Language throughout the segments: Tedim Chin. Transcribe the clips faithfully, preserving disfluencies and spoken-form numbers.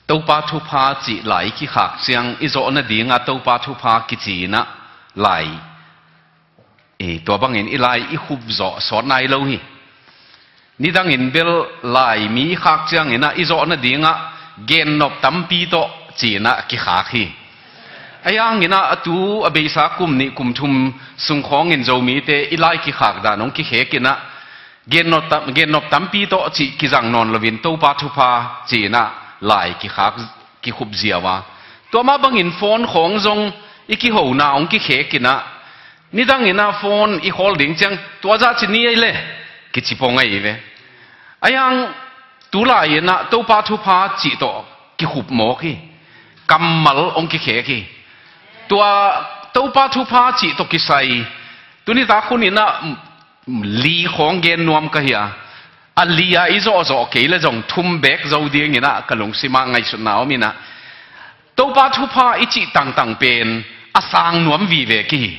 Topa thupha cih lai i kikhak ciang i zawh nadingah Topa thupha kici inah lai, eh, tua bangin i lai i khup zawh sawt nai lo hi. Nidangin bel lai mi i khak ciang inah i zawh nadingah gennop tampi tawh ci inah kikhak hi. Ahi hanginah a tu a beisa kum nih kum thum sung khawngin Zomite i lai kikhak dan hong kikhek inah gennop tam-, gennop tampi tawh cih kizang nawn loin Topa thupha ci inah lai kikhak, kikhup ziau a. Tua mah bangin phone khawng zong i kihona hong kikhek inah nidang inah phone i khawl ding ciang tua zah ci ni ei le kici pong ahi ve. Ahi hang tu lai inah Topa thupha cih tawh kikhup mawk hi. Kammal hong kikhek hi. Tua Topa thupha cih tawh kisai tuni tak hun inah li khawng gen nuam ka hi a, a li a i zawhzawh kei le zong thum bek zo ding inah ka lungsimah ngaihsutna om inah Topa thupha i cih tangtang pen a sang nuam vive ki hi.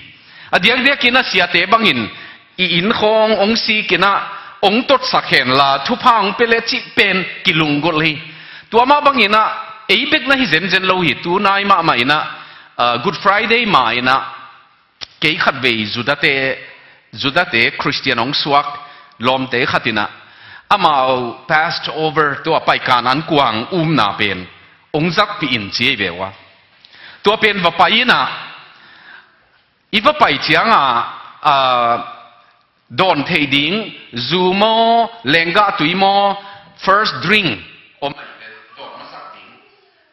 A diakdiakin a siate bangin i inn khawng hong sik inah hong totsak henla thupha hong pia le cih pen kilunggulh hi. Tua mah bang inah ei bek na hi zenzen lo hi. Tunai mahmah inah, ah, Good Friday ma inah kei khatvei Judate, Judate Khristian hong suak lawmte khat inah amau Passover tua paikan an kuang umna pen hong zakpih in ci ei ve uh a. Tua pen va pai inah i va pai ciangah, ah, dawn theih ding zu maw, lenggah tui maw, first drink om a, dawn masak ding.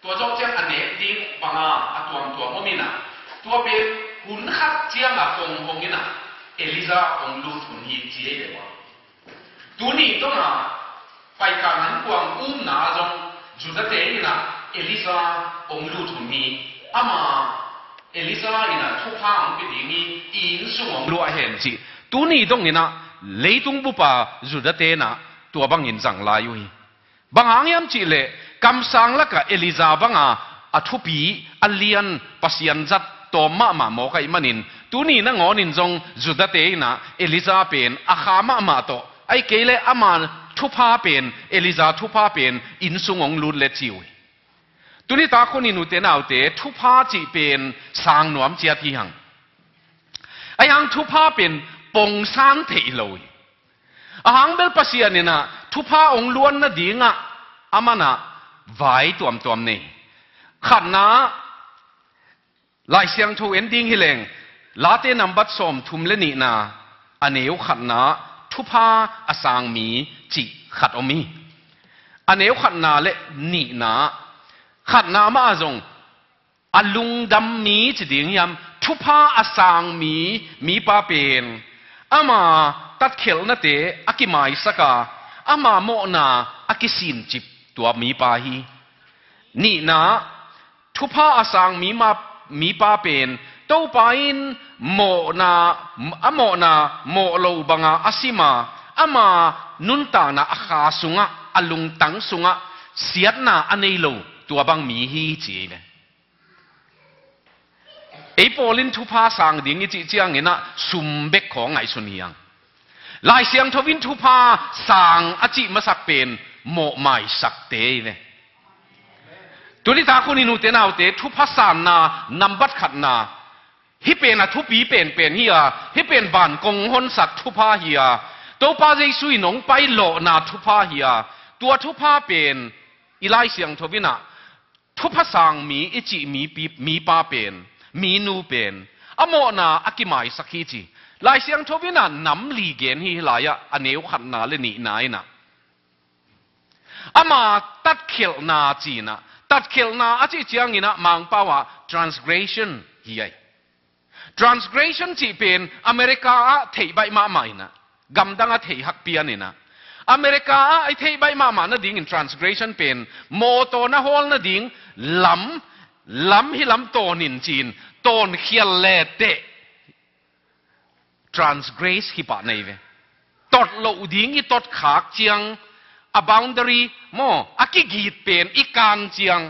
Tua zawh ciang a nek ding banga a tuamtuam om inah tua pen hun khat ciangah hong hong inah Elijah hong lut hun hi ci ei ve uh a. Tuni dongah paikan an kuang umna zong Judate inah Elijah hong lut hun hi. Ama Elijah inah thupha hong pia ding hi, i inn sung hong luah hen cih tuni dong inah leitung bupa Judate inah tua bangin zang lai uh hi. Bang hang hiam cih leh kamsang lakah Elijah banga a thupi a lian Pasian zat tawm mahmah mawk ahih manin tuni nangawnin zong Judate inah Elijah pen a kha mahmah tawh, ahih kei leh ama thupha pen, Elijah thupha pen inn sung hong lut le ci uh hi. Tuni tak hun in ute naute thupha cih pen sang nuam ciat hi hang. Ahi hang thupha pen pongsan theih lo hi. A hang bel Pasian inah thupha hong luan nadingah a manah vai tuamtuam nei. Khatna, Lai Siangtho en ding hi leng, Late nambat sawmthum le nihna, a neu khatna, thupha a sang mi cih khat om hi. A neu khatna le nihna, khatna mah a zong a lungdam mi ci ding hiam, thupha a sang mi, mipa pen ama tatkhelhnate a kimaisak a, ama mawhna a kisincip tua mipa hi. Nihna, thupha a sang mi ma, mipa pen Topa in mawhna, a mawhna mawh lo banga a sim a, ama nuntakna a kha sungah, a lungtang sungah siatna a nei lo tua bang mi hi ci ei ve. Ei pawl in thupha sang ding i cih ciang inah sum bek khawng ngaihsun hi hang. Lai Siangtho in thupha sang a cih masak pen mawhmaisakte hi ve. Tuni tak hun in ute naute thupha sanna nambat khatna, hih pen a thupi penpen hi a, hih pen van kong honsak thupha hi a, Topa Jesu in hong pai lawhna thupha hi a, tua thupha pen i Lai Siangtho inah thupha sang mi i cih mipi, mipa pen, minu pen a mawhna a kimaisak hi ci. Lai Siangtho inah nam li gen hi, hih lai-ah a neu khatna le nihna inah ama tatkhelhna ci inah, tatkhelhna a cih ciang inah Mangpau ah transgression hi ai. Transgression cih pen America ah theih baih mahmah inah, gamdang ah theih hak pian inah, America ah i theih baih mahmah nadingin transgression pen mawtaw na hawl nading lam, lam hi lam tawn in ci-in tawnkhial leteh transgress hi pah nei ve. Tot loh ding i tot khak ciang, a boundary maw, a kigit pen i kan ciang,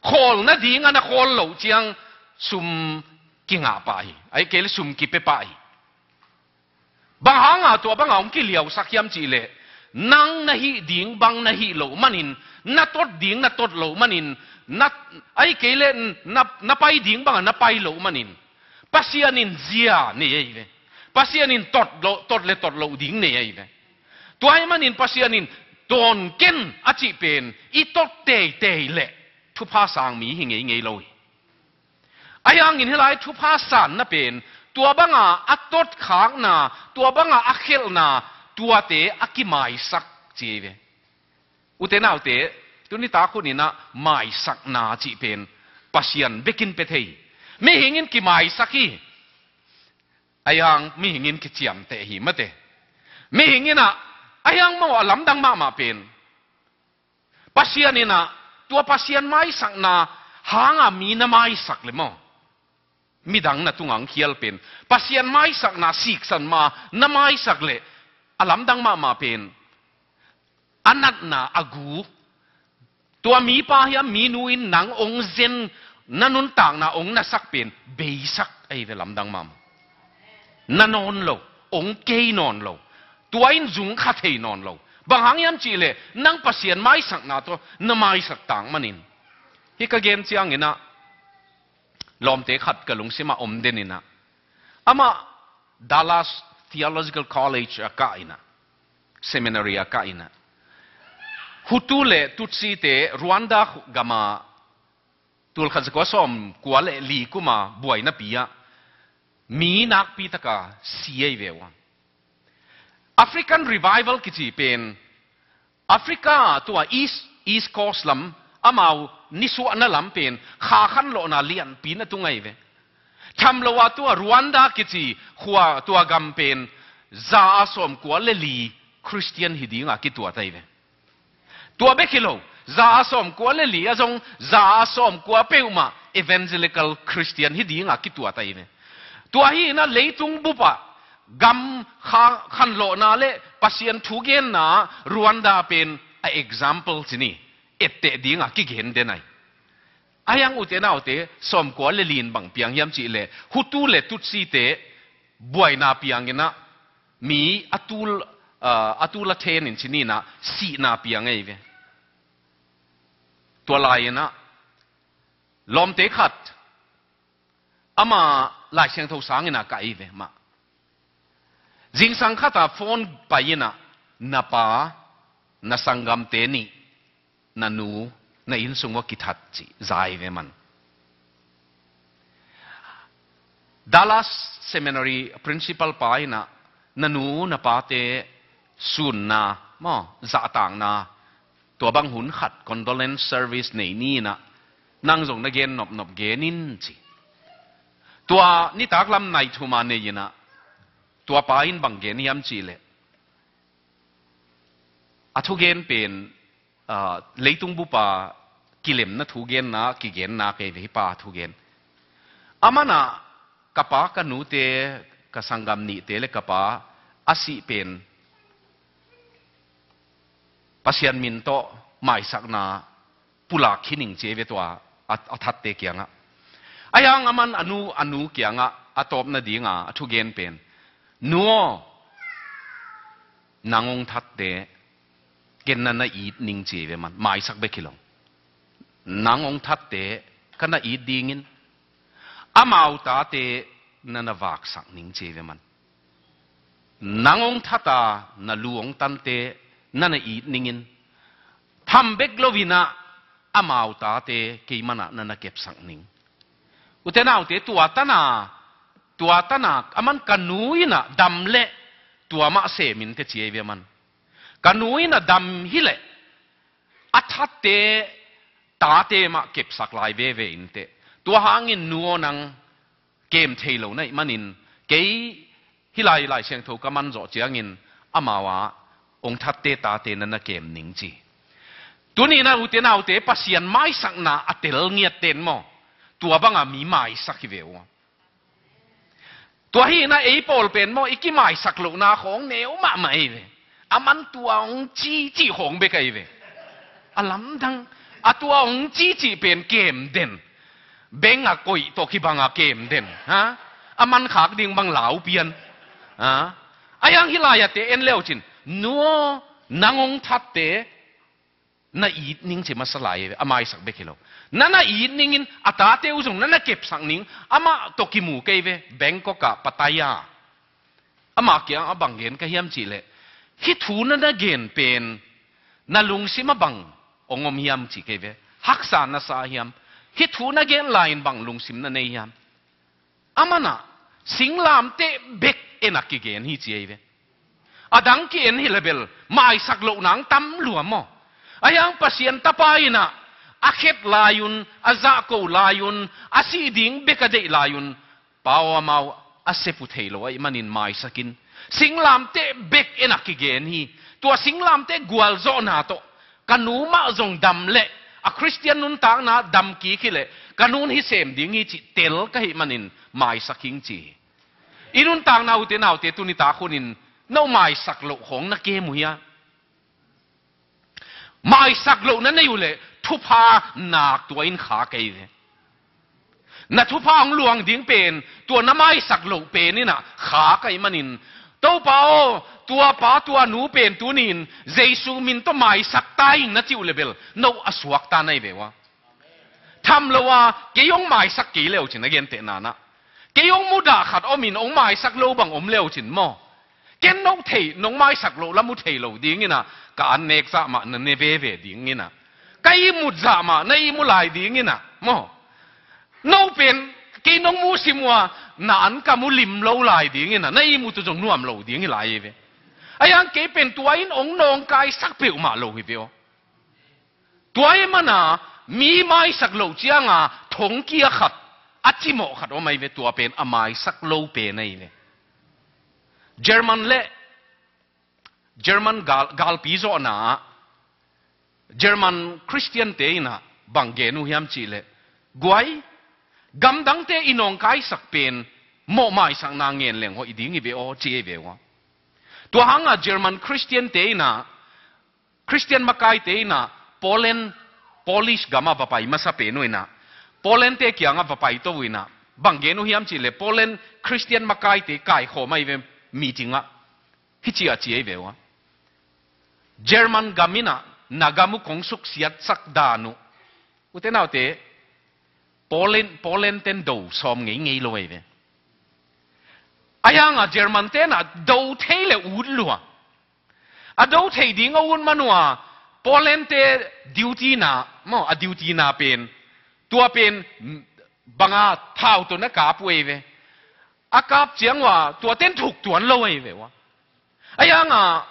khawl nading a na khawl loh ciang sum kingah pah hi, ahih kei le sum kipia pah hi. Bang hanga tua banga hong kiliausak hiam cih leh Nang na hih ding bang na hih loh manin, na tot ding na tot loh manin, na, ahih kei leh na, na pai ding bangah na pai loh manin, Pasian in zia nei ahi ve. Pasian in tot loh, tot le tot loh ding nei ahi ve. Tua ahih manin Pasian in dawn ken a cih pen i tot teitei leh thupha sang mi hi ngeingei lo hi. Ahi hangin hih lai thupha sanna pen tua banga a totkhakna, tua banga a khelhna, tuate a kimaisak ci hi ve. Ute naute, tuni tak hun in ah maisakna cih pen Pasian bekin pia thei. Mihing in kimaisak hi. Ahi hang mihing in kiciamteh hi mate. Mihing in ah, ahi hang maw a lamdang mahmah pen Pasian in ah, tua Pasian maisakna hanga mi na maisak leh maw, midang na tungah hong khial pen Pasian maisakna siksan ma na maisak leh a lamdang mahmah pen a natna a gu, tua mipa hiam minu in nang hong zen, na nuntakna hong nasak pen beisak ahi ve, lamdang mahmah. Na nawn lo, hong kei nawn lo, tua in zung kha thei nawn lo. Bang hang hiam cih leh nang Pasian maisakna tawh na maisak tak manin. Hih ka gen ciangin ah lawmte khat ka lungsimah om den in ah, amah Dallas Theological College ah kah in ah, seminary ah kah in ah, Hutu le Tutsite Rwanda gamah tulkhat zakua sawmkua le li kuma buainapi ah mi nakpi taka si ahi ve uh a. African Revival kici pen Africa tua East, East Coast lam, amau nisuahna lam pen kha khanlawhna lianpi na tung ahi ve. Tham lo a tua Rwanda kici khua, tua gam pen za a sawmkua le li Christian hi dinga kituat ahi ve. Tua bek hi lo, za a sawmkua le li ah zong za a sawmkua peuhmah Evangelical Christian hi dinga kituat ahi ve. Tua hi in ah leitung bupah gam kha-, khanlawhna le Pasian thugenna Rwanda pen a example ci ni, etteh dinga kigen den ahi. Ahi hang ute naute, sawmkua le li in bang piang hiam cih leh Hutu le Tutsite buaina piang in ah mi a tul, ah, a tul a then in ci ni in ah sihna piang ahi ve. Tua lai in ah lawmte khat, amah Lai Siangtho sang in ah kah ahi ve mah. Zingsang khat ah phone pai in ah, na pa, na sanggamte nih, na nu, na inn sung uah kithat ci, za ahi ve man. Dallas Seminary principal pa in ah, na nu na pate sunna maw, zahtakna, tua bang hun khat condolence service nei ni in ah, nang zong na gen nopnop gen in ci. Tua nitak lam nai thum a nei in ah, tua pa in bang gen hiam cih leh, a thugen pen, ah, leitung bupa kilemna thugenna kigenna kei ve hih pa thugen. Aman ah ka pa, ka nute, ka sanggam nihte le ka pa a sih pen Pasian min tawh maisakna pulak hi ning ci ahi ve tua a, a thatte kiangah. Ahi hang aman a nu, a nu kiangah a tawpna dinga a thugen pen, nu aw, nang hong thatte ken na na it ning ci ahi ve man, maisak bek hi lo. Nang hong thatte ka na it dingin, amau tate na na vaksak ning ci ahi ve man. Nang hong thata na lu hong tante na na it ningin, tham bek lo in ah amau tate kei man ah na na kepsak ning. Ute naute, tua tan a, tua tan a, aman ka nu in ah dam leh tua mah sem in teh ci ahi ve man. Ka nu in ah dam hi leh a thatte tate mah kepsak lai veve in teh. Tua hangin nu aw, nang kem thei lo na hih manin, kei hih lai, Lai Siangtho ka man zawh ciangin amau ah hong thatte tate na na kem ning ci. Tuni in ah ute naute, Pasian maisakna a tel ngiat ten maw, tua banga mi maisak hi ve uh. Tua hi in ah ei pawl pen maw, i kimaisak lohna khawng neu mahmah ahi ve. Aman tua hong ci cih khawng bek ahi ve. A lamdang, a tua hong ci cih pen kem den. Beng a koih tawh kibang a kem den. Ha? A man khak ding bang lau pian. Ha? Ahi hang hih lai-ah te en le uh cin, nu aw, nang hong thatte na it ning ci masa lai ve, a maisak bek hi lo. Na na it ningin a tate uh zong na na kepsak ning, amah tawh kimu kei ve, Bangkok ah Pattaya. Amah kiang a bang gen ka hiam cih leh, hih thu na na gen pen na lungsim a bang hong om hiam cih kei ve. Haksa na sa hiam? Hih thu na gen lai-in bang lungsim na nei hiam? Amah na singlamteh bek en a kigen hi ci ei ve. A dang ki-en hi le bel maisak loh nang tam lua maw? A hiang Pasian tapa in ah a khet lai-un, a zahko lai-un, a sih ding bek a deih lai-un, Pa aw, amau a sep uh thei lo ahih manin maisak in. Singlamteh bek en a kigen hi. Tua singlamteh gualzawhna tawh ka nu mah zong dam leh, a Khristian nuntakna dam kik hi leh, ka nun hi sem ding hi cih tel ka hih manin maisak hing ci hi. I nuntakna ute naute tuni tak hunin no maisak loh khawng na kem uh hia? Maisak loh na nei uh leh thupha nak tua in kha kei ve. Na thupha hong luang ding pen tua na maisak loh pen in ah kha ka hih manin, Topa aw, tua pa tua nu pen tuni-in Jesu min tawh maisak ta ing na cih uh le bel no a suakta na hi ve ua. Tham lo a, kei hong maisak kei le uh cin a gentehna-in ah, kei hong mudah khat omin hong maisak lo bang om le uh cin maw? Ken no thei, nong maisak loh la mu thei lo ding in ah, ka an nek zah mah na ne veve ding in ah, ka ihmut zah mah na ihmu lai ding in ah maw? No pen kei nong mu sim ua, na an ka mu lim lo lai ding in ah, na ihmut uh zong nuam lo ding hi lai hi ve. A hiang kei pen tua in hong nawngkaisak peuhmah lo hi ve aw. Tua ahih manin mi maisak loh ciangin thongkia khat, a cimawh khat om ahi ve, tua pen a maisak lo pen ahi ve. German le German gal, galpi zawhna ah German Khristiante in ah bang gen uh hiam cih leh, guai, gamdangte i nawngkaisak pen mawh maisakna ngen leng hoih ding hi ve aw, ci hi ve ua. Tua hangin German Khristiante in ah, Khristian makaite in ah Poland, Polish gam ah va pai masa pen uh in ah, Polandte kiangah va paito uh in ah, bang gen uh hiam cih leh Poland Khristian makaite kaikhawm ahi ve, meeting ah. Hih ci a ci ahi ve ua. German gam in ah na gam uh kong suksiatsak dan uh, ute naute, Poland, Polandten do sawm ngeingei lo ahi ve. A hiangin Germanten ah do thei le ut lua. A do thei ding a ut man ua, Polandte duty na maw, a duty na pen, tua pen banga thau tawh na kap uh ahi ve. A kap ciang ua tuaten thuk tuan lo ahi ve ua. A hiangin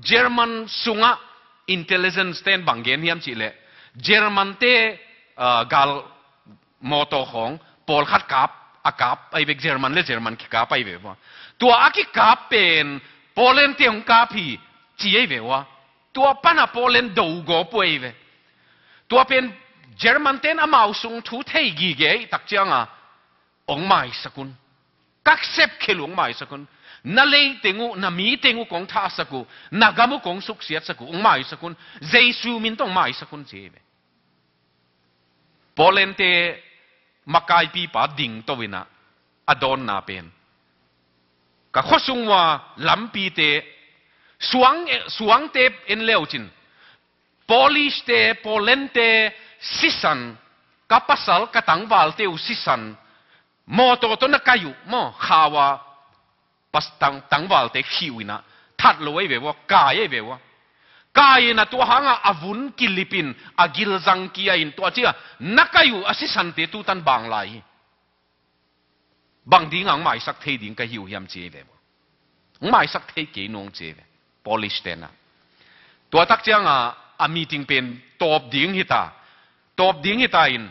German sungah intelligence ten bang gen hiam cih leh, Germante, ah, gal mawtaw khawng pawlkhat kap, a kap ahi ve, German le German kikap ahi ve ua. Tua a kikap pen Polandte hong kap hi ci ahi ve ua. Tua pan a Poland do gawp uh ahi ve. Tua pen Germanten amau sung thu thei gige ahih tak ciangin hong maisak un. Ka sep khel uh hong maisak un. Na lei teng uh, na mi teng uh kong thahsak uh, na gam uh kong suksiatsak uh, hong maisak un. Jesu min tawh hong maisak un ci hi ve. Polandte makaipipa dingto in ah, a dawnna pen, ka khuasung ua lampite, suang, suangte en le uh cin, Polishte, Polandte sisan, ka pasal ka tangvalte uh sisan, mawtaw tawh na kai uh maw, khau a pas-, tang, tangvalte khih uh in ah, that lo ahi ve ua, kai ahi ve ua. Kai in ah tua hangin a vun kilip in, a gilzang kia in, tua ciang na kai uh a sisante tutan bang lai hi. Bang dingin hong maisak thei ding ka hi uh hiam ci hi ve ua. Hong maisak thei kei nung ci hi ve, Polishten ah. Tua tak ciangin a meeting pen tawp ding hi ta. Tawp ding hi ta in,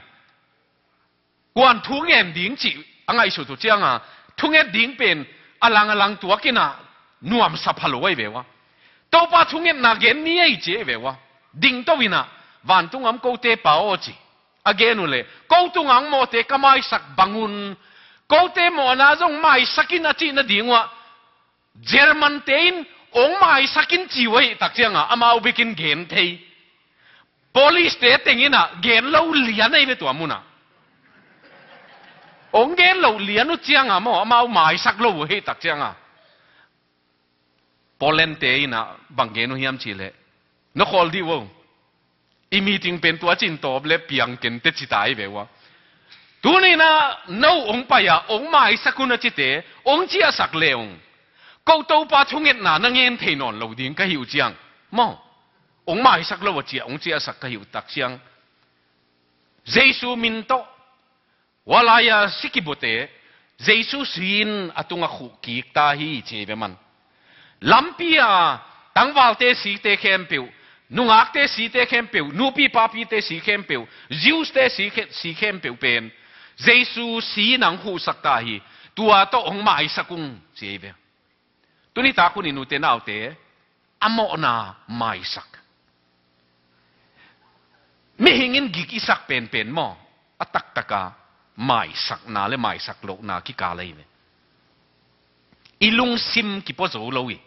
kuan thungen ding cih a ngaihsut uh ciangin, thunget ding pen a lang a lang tuak in ah nuamsa pha lo ahi ve ua. Topa thungetna gen ni ei ci ahi ve ua. Dingto in ah, vantung a om kote Pa aw ci. A gen uh leh, ko tungah hong mawhte ka maisak bang un, kote mawhna zong maisak in a cih nading uah, Germante in hong maisak in ci uh ahih tak ciangin amau bekin gen thei. Polishte teng in ah gen lo lian ahi ve tua munah. Hong gen lo lian uh ciangin maw, amau maisak lo uh ahih tak ciangin. Poland te in ah bang gen uh hiam cih leh, na khawl dih uh o. I meeting pen tua cin tawp le piang ken teh ci ta hi ve ua. Tuni in ah no hong pai a, hong maisak un a cite, hong ciahsak le ung. Ko Topa thungetna na ngen thei nawn lo ding ka hi uh ciang. Maw. Hong maisak lo a ciah, hong ciahsak ka hi uh tak ciang. Jesu min tawh. Ua lai-a si kibute, Jesu si in a tungah khuh kik ta hi ci hi ve man. Lampi-a tangvalte site khempeuh, nungakte site khempeuh, nupi papite si khempeuh, Jews te si khe-, si khempeuh pen, Jesu si in hong khuhsak ta hi, tua tawh hong maisak ung ci hi ve. Tuni tak hun in ute naute, a mawhna maisak. Mihing in gik i sak penpen maw, a taktaka maisakna le maisak lohna kikal ahi ve. I lungsim kipua zo lo hi.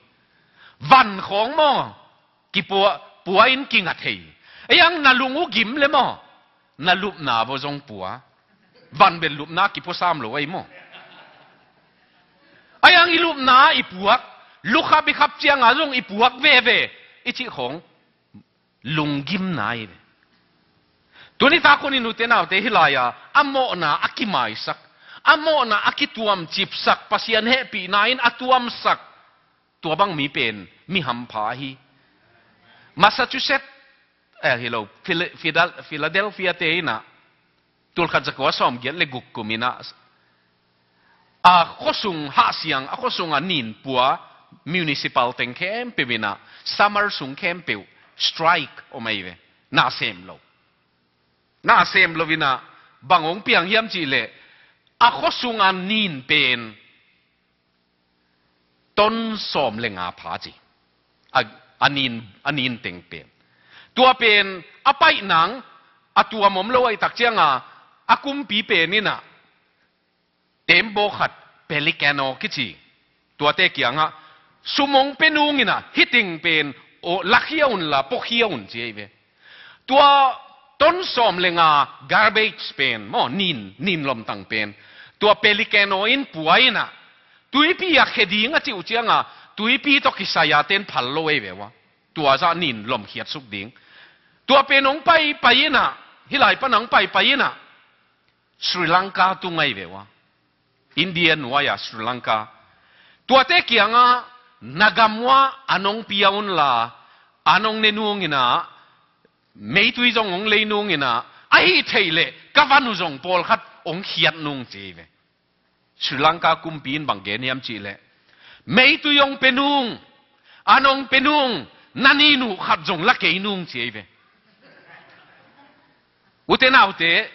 Van khawng maw, kipua, pua in kinga thei. Ei ang na lung uh gim le maw, na lupna vua zong pua. Van bel lupna kipua sam lo ahi maw. Ei ang i lupna i puak, lukhap i khap cianga zong i puak veve, i cih khawng lunggimna ahi ve. Tuni tak hun in ute naute hih lai-a, a mawhna a kimaisak, a mawhna a kituamcipsak, Pasian hehpihna in a tuamsak, tua bang mi pen mi hampha hi. Massachusetts, eh, hi lo, Phila-, Phila-, Philadelphia te in ah, tulkhat zakua sawmgiat le guk kum in ah, a khuasung hahsiang, a khuasung a nin pua, municipal teng khempeuh in ah, summer sung khempeuh, strike om ahi ve, na sem lo. Na sem lo in ah, bang hong piang hiam cih leh, a khuasung a nin pen, ton sawm le nga pha ci. A, a nin, a nin teng pen. Tua pen, a paih nang, a tuam om lo ahih tak cianga, a kumpi pen in ah, tembaw khat, Pelicano kici. Tuate kiangah, sum hong pia nung in ah, hih teng pen, aw, lakhia un la, puakhia un ci ahi ve. Tua ton sawm le nga garbage pen, maw, nin, nin lomtang pen. Tua Pelicano in pua in ah, tuipi a khia ding a cih uh cianga, tuipi tawh kisai a ten phal lo ahi ve ua. Tua zah nin lomkhiat suk ding. Tua pen hong pai, pai in ah, hih lai pan hong pai, pai in ah, Sri Lanka tung ahi ve ua. India nuai-a Sri Lanka. Tuate kiangah, na gam uah an hong pia un la, an hong ne nung in ah, meitui zong hong lei nung in ah, ahih theih leh, ka van uh zong pawlkhat hong khiat nung ci hi ve. Sri Lanka kumpi in bang gen hiam cih leh, meitui hong pia nung, an hong pia nung, na nin uh khat zong la kei nung ci hi ve. Ute naute,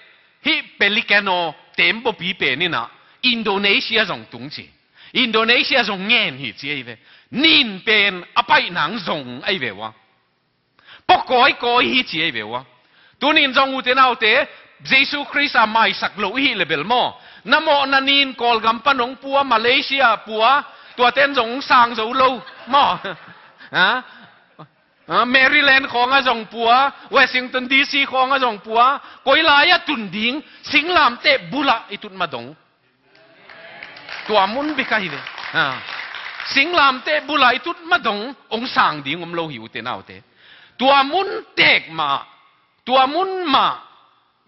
hih Pelicano tembawpi pen in ah, Indonesia zong tung ci. Indonesia zong ngen hi ci ahi ve. Nin pen a paih nang zong ahi ve ua. Pua kawikawi hi ci ahi ve ua. Tunin zong ute naute, Jesu Khrist a maisak lo i hih le bel maw, na mawhna nin Kawlgam pan hong pua, Malaysia pua, tuaten zong hong sang zo lo maw. Ha? Ah, Maryland khawngah zong pua, Washington D C khawngah zong pua, koi lai-ah tun ding, singlamteh bulah i tut ma dong. Tua mun bek ahi ve. Ah. Singlamteh bulah i tut ma dong, hong sang ding om lo hi ute naute. Tua mun tek mah, tua mun mah,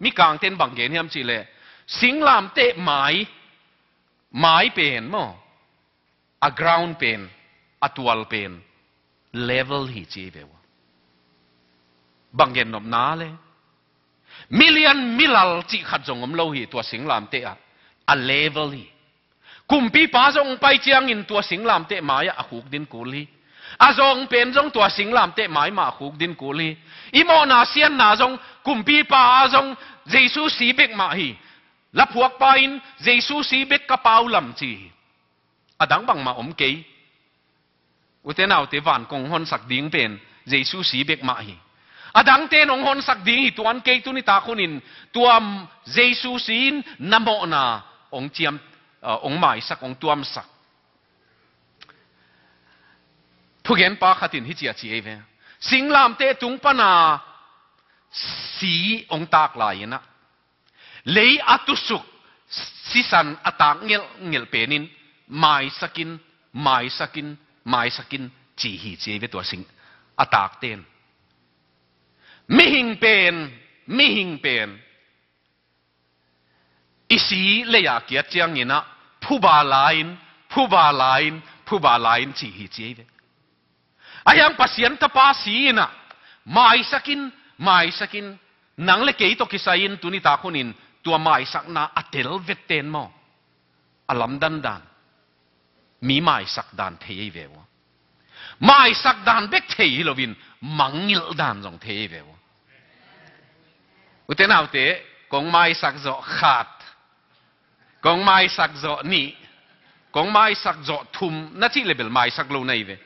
Mikangten bang gen hiam cih leh, singlamteh mai, mai pen maw, a ground pen, a tual pen, level hi ci hi ve ua. Bang gen nopna le. Milian milal cih khat zong om lo hi tua singlamteh ah. A level hi. Kumpipa zong pai ciangin tua singlamteh mai-ah a khuk din kul hi. A zawng pen zong tua singlamteh mai mah a khuk din kul hi. I mawhna sianna zong kumpipa zong Jesu si bek mah hi. Laphuakpa in Jesu si bek ka pau lam ci hi. A dang bangmah om kei. Ute naute, van kong honsak ding pen Jesu si bek mah hi. A dangten hong honsak ding hi tuan kei. Tuni tak hunin tua Jesu si in na mawhna hong ciam, ah, hong maisak, hong tuamsak. Thugenpa khatin hih ci a ci ei ve. Singlamteh tung pana si hong tak lai-in ah, lei a tusuk sisan a tak ngelhngelh penin maisakin, maisakin, maisakin ci hi ci ei ve tua sing a takten. Mihing pen, mihing pen i si lei-ah kiat ciangin ah phuba la-in, phuba la-in, phuba la-in ci hi ci ei ve. Ahi hang Pasian tapa si-in ah maisak in, maisak in, nang le kei tawh kisai-in tuni tak hunin tua maisakna a tel vetten maw, a lamdang dan, mi maisak dan thei ei ve ua. Maisak dan bek thei hi loin mangngilh dan zong thei ei ve ua. Ute naute, kong maisak zawh khat, kong maisak zawh nih, kong maisak zawh thum na cih le bel maisak lo na hi ve.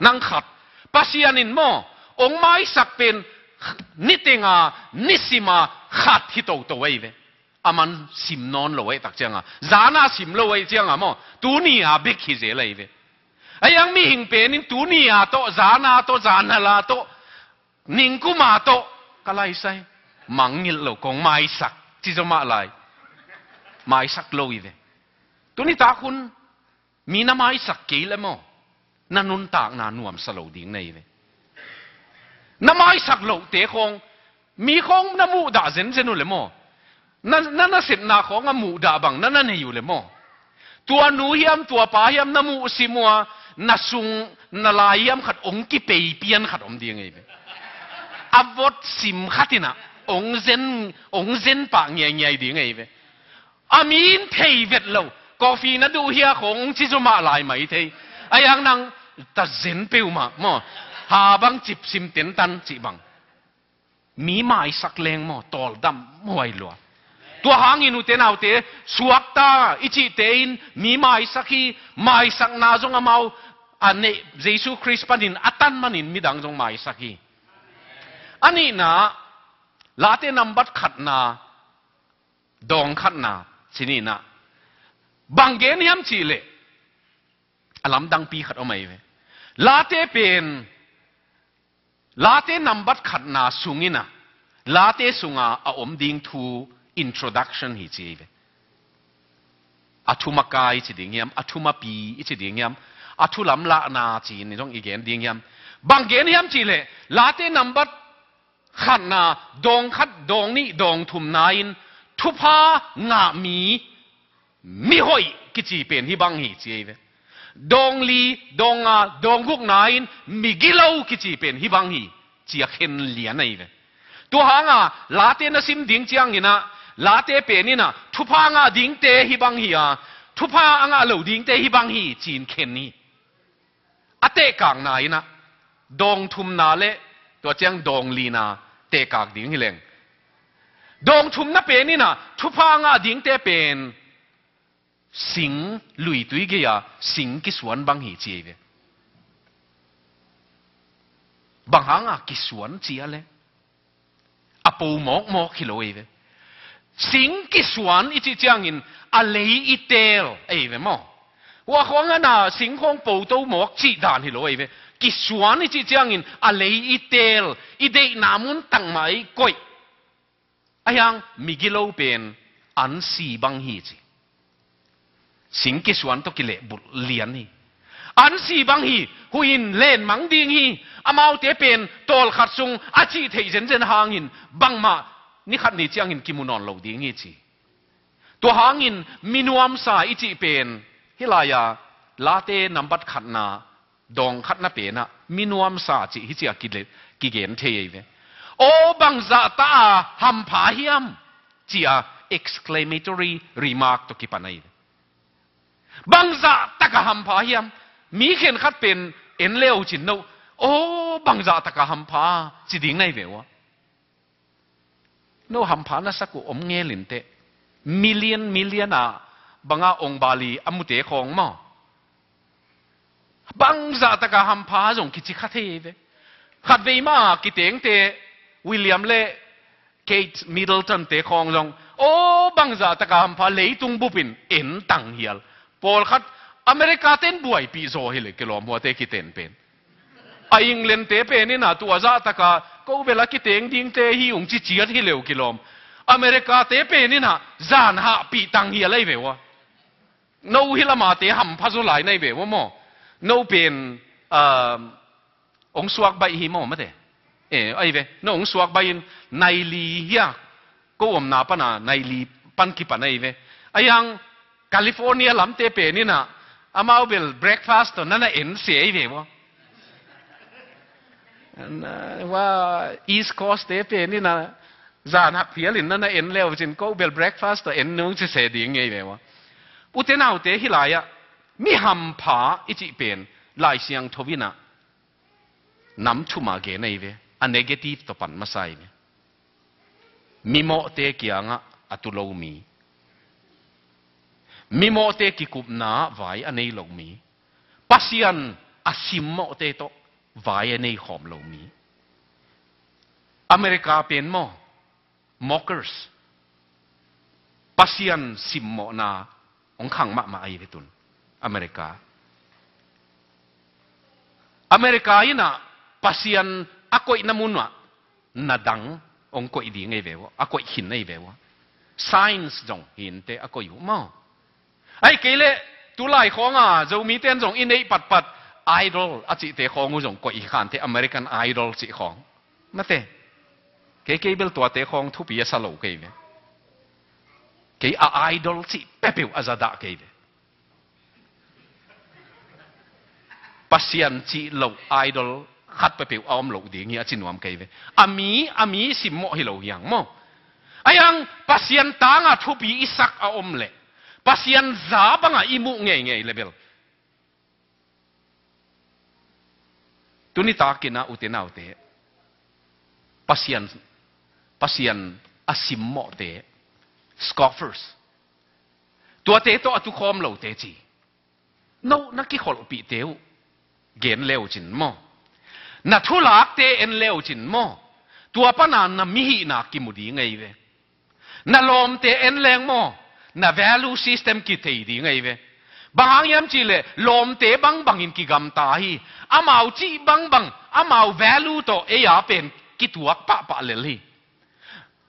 Nang khat, Pasian in maw, ong maisak pen nitenga, nisima khat hi toto ahi ve. Aman sim nawn lo ahih tak cianga, zana sim lo ahih cianga maw, tuni-a bek hi zel ahi ve. Ahi hang mihing penin tuni-a tawh, zana tawh, zanhala tawh, ningkuma tawh, ka laisai, mangngilh lo, kong maisak ci zaw mah lai. Maisak lo hi ve. Tuni tak hun mi na maisak kei le maw, na nuntakna nuamsa lo ding na hi ve. Na maisak lohte khawng, mi khawng na muhdah zenzen uh le maw, na, na nasepna khawng a muhdah bang na na nei uh le maw, tua nu hiam, tua pa hiam na muhsim uh a, na sung na lai hiam khat ong kipei pian khat om ding ahi ve. A vot sim khat in ah ong zen, ong zen pah ngiaingiai ding ahi ve. A mi in thei vet lo, coffee na duh hia khawng ci zaw mah lai mai thei. Ahi hang nang ta zen peuhmah maw, ha bang cip sim tentan cih bang. Mi maisak leng maw, tawldam huai lua. Tua hangin ute naute, suakta i cihte in mi maisak hi, maisakna zong amau a neih, Jesu Khrist panin a tan manin midang zong maisak hi. A nihna, Late nambat khatna, dawng khatna, ci nihna. Bang gen hiam cih leh, a lamdangpi khat om ahi ve. Late pen, Late nambat khatna sungin ah, Late sunga a om ding thu introduction hi ci ahi ve. A thu makai ci ding hiam, a thu mapi i ci ding hiam, a thu lamlahna ci-in zong i gen ding hiam. Bang gen hiam cih leh, Late nambat khatna, dawng khat, dawng nih, dawng thumna in thupha ngah mi, mihoih kici pen hih bang hi ci ahi ve. Dawng li, dawng nga, dawng gukna in migilo kici pen hih bang hi ci a khen lian ahi ve. Tua hanga Late na sim ding ciangin ah, Late pen in ah thupha ngah dingte hih bang hi a, thupha a ngah lo dingte hih bang hi ci-in khen hi. A tehkakna in ah, dawng thumna le tua ciang dawng lina tehkak ding hi leng. Dawng thumna pen in ah thupha ngah dingte pen sing luitui gei-a sing kisuan bang hi ci ahi ve. Bang hanga kisuan ci a le, a po mawkmawk hi lo ahi ve. Sing kisuan i cih ciangin a lei i teel ahi ve maw. Hua khawng ana sing khawng po to mawk cih dan hi lo ahi ve. Kisuan i cih ciangin a lei i teel, i deihna mun tangmah i koih. Ahi hang migilo pen an si bang hi ci. Sing kisuan tawh kilehbulh lian hi. An si bang hi, huih in lenmang ding hi. Amaute pen tawlkhat sung a cih theih zenzen hangin bangmah ni khat ni ciangin kimu nawn lo ding hi ci. Tua hangin minuamsa i cih pen hih lai-a Late nambat khatna dawng khatna pen ah minuamsa cih hi ci a kile-, kigen thei ahi ve. Aw bangzahta a hampha hiam ci a exclamatory remark tawh kipan ahi ve. Bangzah taka hampha hiam? Mi khenkhat pen en leu cin no, aw bangzah taka hampha ci ding na hi ve ua. No hampha na sak uh om ngel inteh. Million, million a banga ong bali a mute khawng maw. Bangzah taka hampha zong kici kha thei ve. Khatvei mah a kitengte William le Kate Middleton te khawng zong, aw bangzah taka hampha leitung bupin en tang hial. Pawlkhat America ten buaipih zaw hi le kilawm huate kiten pen. A England te pen in a tua zah taka ko bela kiteng dingte hi ung ci ciat hi leu kilawm. America te pen in a zan hahpih tang hial ahi ve ua. No hi lamate hampha zaw lai na hi ve ua maw. No pen Um, ong suak baih hi maw mate. Eh, ai ve, na ong suak baih in nai li hia, ko omna pana nai li pan kipan ai ve. Ayang California lamte pen ina, amau bel breakfast to nana en se ai ve wa. Na, wa East Coast te pen ina, zan hak phial in nana en leu cin ko bel breakfast to en nung ci se ding ngei ve wa. Ute naute hi lai-ah, mi hampha i cih pen, Lai Siangtho ina, nam thuma gen ai ve, a negative to pan masa ai ve. Mimawhte kiangah a tu lo mi. Mimawhte kikupna vai a nei lo mi. Pasian a simmawhte tawh vai a nei khawm lo mi. America pen maw, mockers. Pasian simmawhna ong khang mahmah ai ve tun. America. America ina Pasian a koihna mun ah, na dang ong koih ding ai ve wa, a koih khin ai ve wa. Science zong hinte a koih uh maw. Ai kei le, tulai khawng a, Zomite in zong i neih patpat, Idol a cihte khawng uh zong koih hi khante, American Idol cih khawng. Mate. Kei, kei bel tuate khawng thupi a sa lo kei ve. Kei a Idol cih pepeuh a za dah kei ve. Pasian cih lo idol khat pepeuh a om lo ding hi a ci nuam kei ve. A mi, a mi simmawh hi lo hiang maw. Ayang Pasian tanga thupi i sak a om leh, Pasian za banga i muh ngeingei le bel. Tuni takin a ute naute, Pasian, Pasian a simmawhte, scoffers, tuate tawh a tukhawm lote ci. No, na kikholhpihte uh gen leu cin maw. Na thulakte en leu cin maw. Tua pana na mihihna kimu ding ei ve. Na lawmte en leng maw, na value system kithei ding ei ve. Bang hang hiam cihleh lawmte bangbangin kigamta hi. Amau cih bangbang, amau value tawh ei a pen kituak pahpah lel hi.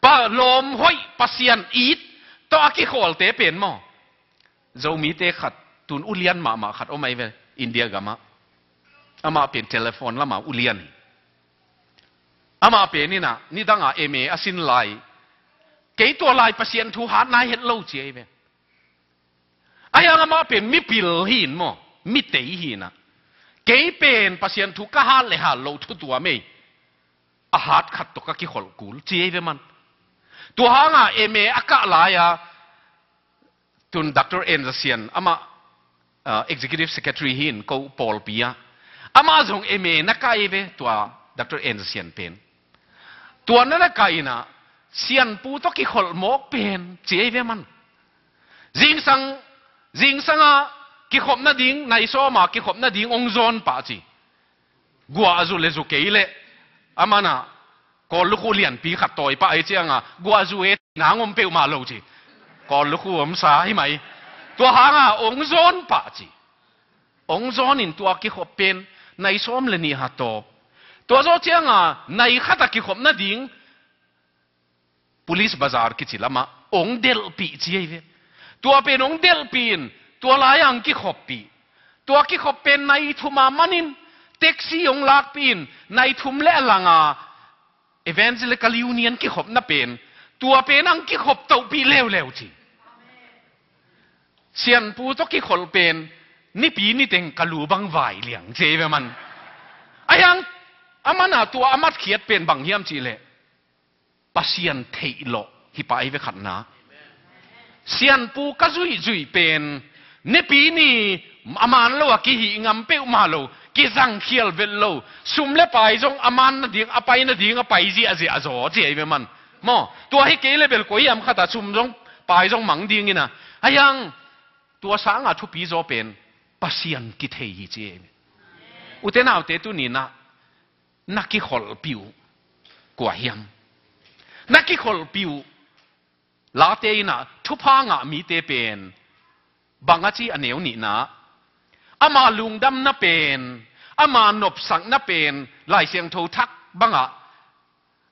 Pa lawm hoih, Pasian it tawh a kikhawlte pen maw. Zomite khat, tun ulian mahmah khat om ai ve, India gamah. Amah pen telephone lama ulian hi. Amah pen ina, nidanga M A a sin lai. Kei tua lai Pasian thu hat nai het lo ci ai ve. Ai ang amah pen mipil hi in maw, mitei hi ina. Kei pen Pasian thu ka hat le hat lo thu tua mei. A hat khat tawh ka kikholh kul ci ai ve man. Tua hanga M A a kah lai-a, tun Doctor N Zasian, amah, ah, Executive Secretary hi in ko pawlpi ah. Amah zong M A na kai ve tua Doctor N Zasian pen. Tua na na kai ina, Sianpu tawh kikholh mawk pen ci ei ve man. Zingsang, zingsanga kikhopna ding, nai sawma kikhopna ding ong zawn pah ci. Guahzu le zu kei leh, amana, Kawl lukhu lianpi khat tawi pah ei cianga, guahzu e nang om peuhmah lo ci. Kawl lukhu om sa hi mai. Tua hanga ong zawn pah ci. Ong zawn in tua kikhop pen, nai sawm le nih ha tawp. Tua zaw cianga, nai khata kikhopna ding, Police Bazar kici lamah ong delhpih ci ei ve. Tua pen ong delhpih in, tua lai-a ong kikhoppih. Tua kikhop pen nai thuma manin, taxi ong lakpih in, nai thum le a langa Evangelical Union kikhopna pen, tua pen ong kikhop tohpih leuleu ci. Sianpu tawh kikholh pen, nipi niteng ka lu bang vai liang ci ei ve man. Ai ang, amana tua a matkhiat pen bang hiam cihleh. Pasian theih lawh hi pah ei ve khatna. Sianpu ka zuihzuih pen, nipi ni a man lo a kihih ngam peuhmah lo, kizangkhial vet lo, sum le pai zong a man nading, a pai nading, a pai ziahziah zaw ci ei ve man. Maw, tua hi kei le bel koi hiam khata sum zong, pai zong mang ding ina. Ai ang, tua sanga thupi zaw pen, Pasian kithei hi ci ei ve. Ute naute tuni-in ah, na kikholhpih uh kua hiam? Na kikholhpih uh late ina thupha ngah mite pen bang a ci a neu nihna, ama lungdamna pen, ama nopsakna pen, Lai Siangtho thak bangah,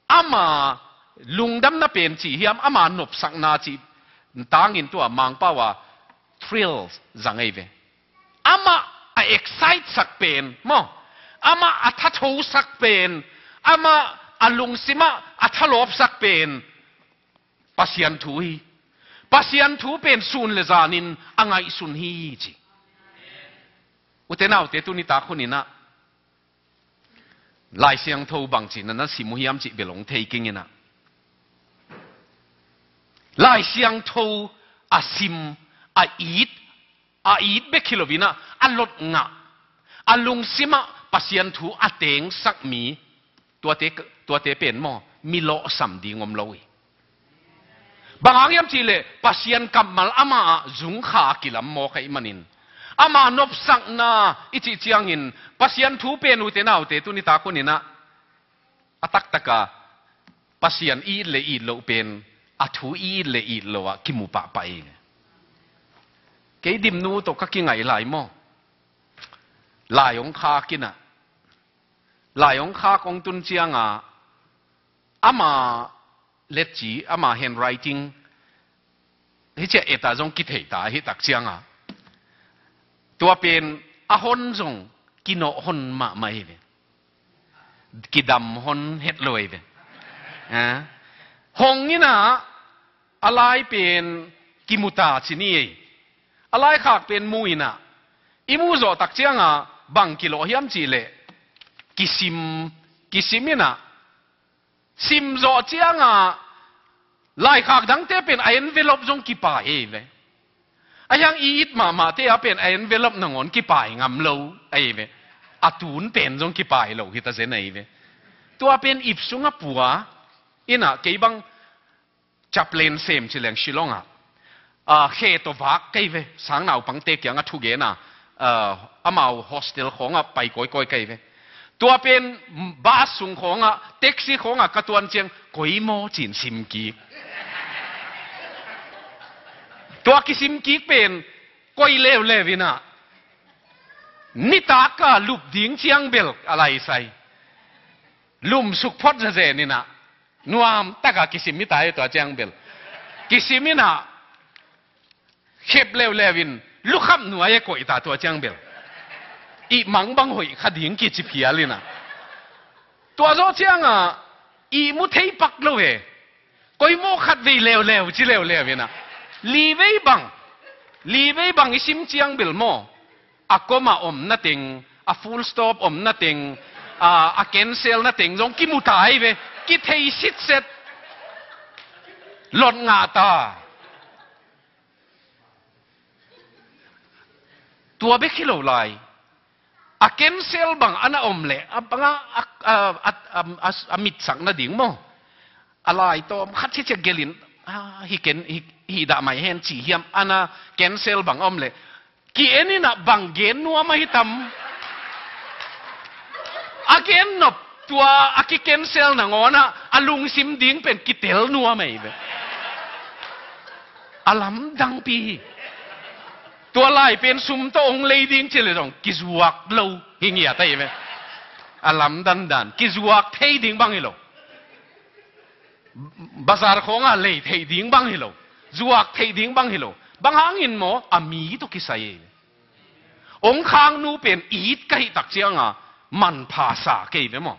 ama lungdamna pen ci hiam, ama nopsakna ci tangin tua Mangpau a thrill zang ei ve. Amah a excite sak pen maw, Amah a thathosak pen, amah a lungsimah a thalawpsak pen Pasian thu hi. Pasian thu pen sun le zanin a ngaihsun hi ci. Ute naute, tuni tak huninah Lai Siangtho bangci na na sim uh hiam cih bel hong thei keng inah, Lai Siangtho a sim, a it, a it bek hi loinah a lot ngah, a lungsimah Pasian thu a tengsak mi, tuate, tuate pen maw, mi lawhsam ding om lo hi. Bang hang hiam cihleh Pasian kammal amah ah zungkha a kilam mawk ahih manin, ama nopsakna i cih ciangin Pasian thu pen, ute naute, tuni tak huninah a taktaka Pasian i it le it loh pen a thu i it le it loh ah kimu pahpah hi. Kei Dimnu tawh ka kingaih lai maw, lai hong khak inah, lai hong khak hong tun cianga ama letci, ama handwriting hi ciah, eta zong kithei ta hi tak cianga, tua pen a hon zong kinawh hon mahmah hi ve. Kidam hon het lo hi ve. A, hong inah a lai pen kimu ta ci ni ei. A lai khak pen mu inah, i mu zawh tak cianga bang kilawh hiam cihleh kisim, kisim inah, sim zawh cianga laikhak dangte pen a envelope zong kipai ei ve. A hiang i it mahmahte a pen a envelope nangawn kipai ngam lo ei ve. A tun pen zong kipai lo hi ta zen ei ve. Tua pen ip sungah pua inah, kei bang chaplain sem ci leng Shillong ah, a, khe tawh vak kei ve, sang naupangte kiangah thugena, a, amau hostel khawngah pai kawikawi kei ve. Tua pen bus sung khawngah, taxi khawngah ka tuan ciang koi maw cin sim kik. Tua kisim kik pen koi leuleu inah, nitak a lup ding ciang bel a laisai. Lumsuk phot zazen inah, nuam taka kisim hi ta hi tua ciang bel. Kisim inah, khep leuleu in lukhap nuai a koih ta tua ciang bel. Ihmang bang hoih kha ding kici phial inah, tua zawh cianga ihmu thei pak lo ve. Koi maw khat vei leuleu ci leuleu inah, li vei bang, li vei bang i sim ciang bel maw, a comma omna teng, a full stop omna teng, a, a cancel na teng zong kimu ta hi ve. Kithei sitset. Lot ngah ta. Tua bek hi lo lai, a cancel bang a na om leh, a banga a, a, a, a, a, a mitsak nading maw, a lai tawm khat ciacia gelin, a, hi ken, hi, hi dah mai hen ci hiam, a na cancel bang a om leh, ki-en inah bang gen nuam ahi tam. A gen nop, tua a ki-cancel nangawnah a lungsim ding pen kitel nuam ahi ve. A lamdangpi hi. Tua lai pen sum tawh hong lei ding ci le zong kizuak lo hi ngiat ahi ve. A lamdandan kizuak thei ding bang hi lo. Bazar khawngah lei theih ding bang hi lo, zuak theih ding bang hi lo. Bang hangin maw, a mi tawh kisai hi. Ong khaknu pen it ka hih tak cianga manpha sa kei ve maw.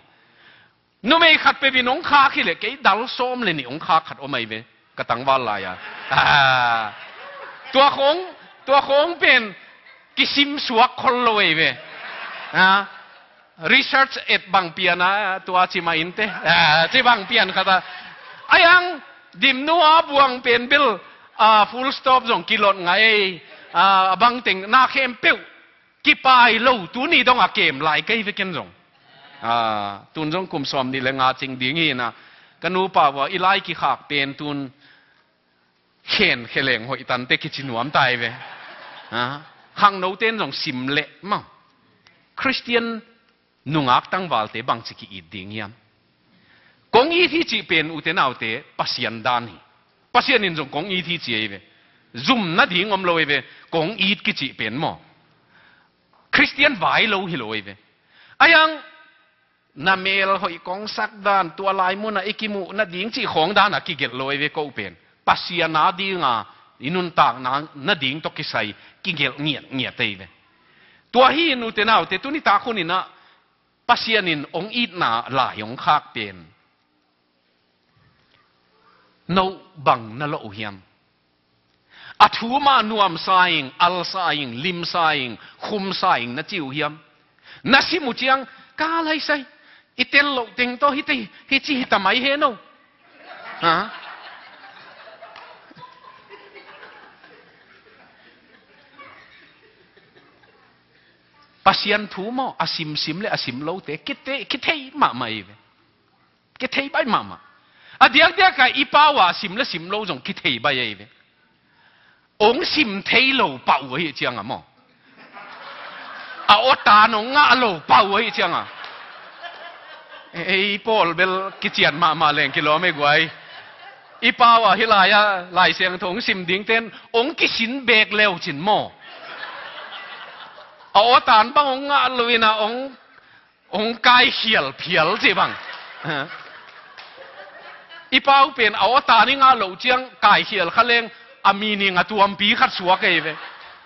Numei khat peuh in ong khak hileh kei dal sawm le nih ong khak khat om ahi ve, ka tangval lai-a. Ah. Tua khawng, tua khawng pen kisim suak khol lo ahi ve. Ah. Research et bang pian a, tua ci mah in teh. Ah, ci bang pian khat a. Ai ang, Dimnu a buang pen bel, ah, full stop zong kilot ngah ei. Ah, a bang teng na khempeuh kipai lo, tuni dong a kem lai kei ve ken zong. Ah, tun zong kum sawm nih le nga cing ding hi na. Ka nupa vua i lai kikhak pen tun khen kheleng hoih tante kici nuam tai ve. Ah, khangno ten zong sim leh maw. Khristian nungak tangvalte bangci ki-it ding hiam? Kong it hi cih pen, ute naute, Pasian dan hi. Pasian in zong kong it hi ci ahi ve. Zum nading om lo ahi ve. Kong it kicih pen maw, Khristian vai lo hi lo ahi ve. Ai ang, na mel hoih kong sak dan, tua lai munah i kimuh nading cih khawng danah kigelh lo ahi ve ko pen. Pasian a dinga i nuntakna nading tawh kisai kigelh ngiatngiat ahi ve. Tua hi in, ute naute, tuni tak huninah Pasian in hong itna lai hong khak pen no bang na lawh uh hiam? A thu mah nuamsa ing, alsa ing, limsa ing, khumsa ing na ci uh hiam? Na sim uh ciang, ka laisai, i tel loh teng tawh hite, hici hita mai he no. Ha? Pasian thu maw, a simsim le a sim lote kithei, kithei mahmah ei ve. Kithei bai mahmah. A diakdiak a i pau a sim le sim lo zong kithei bai ei ve. Ong sim thei lo pah uh ahi ciang a maw, a awtan ong ngah lo pah uh ahi ciang a, ei pawl bel kician mahmah leng kilawm ei guai. I pau a hih lai a Lai Siangtho ong sim dingten ong kisin bek leu cin maw, a awtan bang ong ngah lo in a ong Ong kaikhial phial ci bang. I pau pen a awtan i ngah loh ciang kaikhial kha leng a meaning a tuampi khat suak ei ve.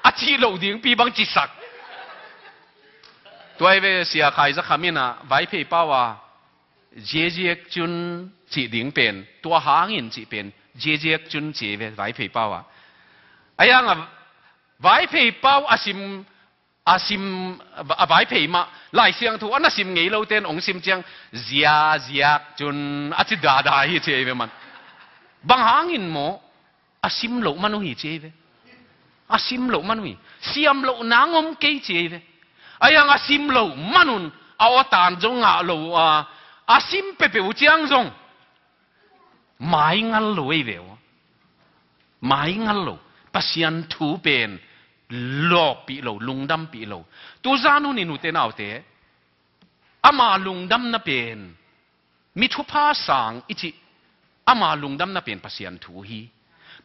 A cih loh dingpi bang cisak. Tua ei ve, Sia Khai Za Kham in a Vaiphei pau a ziaziak cun cih ding pen tua hangin cih pen ziaziak cun ci ei ve Vaiphei pau a. A yang a Vaiphei pau a sim a sim, a Vaiphei mah, Lai Siangtho a na sim ngei loten ong sim ciang, ziaziak cun a ci dada hi ci ei ve man. Bang hangin maw, a sim loh man uh hi ci ei ve. A sim loh man uh hi. Siam loh nang om kei ci ei ve. A yang a sim loh man un, a awtan zong ngah lo uh a, a sim peuhpeuh uh ciang zong mai ngal lo ei ve uh. Mai ngal lo. Pasian thu pen lawppih lo, lungdampih lo. Tuzan hun in ute naute, ama lungdamna pen mi thupha sang i cih, ama lungdamna pen Pasian thu hi.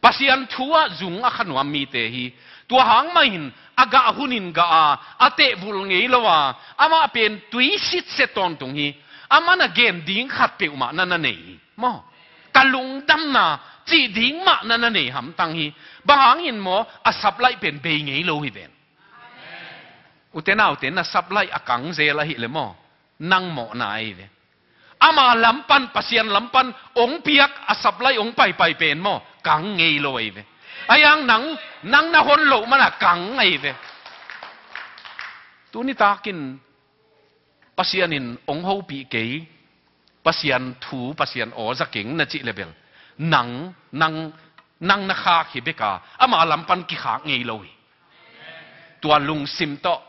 Pasian thu ah zung a kha nuam mite hi. Tua hang mah in a gah hun in gah a, a tehvul ngei lo a, amah pen tuisit se tawntung hi. Aman a gen ding khat peuhmah na na nei hi. Maw? Ka lungdamna cih ding mah na na nei hamtang hi. Bang hangin maw, a saplaih pen bei ngei lo hi ven. Ute naute, na saplaih a kang zel ahih leh maw, nang mawhna ahi ve. Ama lam pan, Pasian lam pan ong piak a saplaih ong paipai pen maw, kang ngei lo ahi ve. A yang nang, nang na hon loh man a kang ahi ve. Tuni takin Pasian in ong hopih kei, Pasian thu, Pasian aw za keng na cih leh bel, nang, nang, nang na khak hi bek a, ama lam pan kikhak ngei lo hi. Tua lungsim tawh,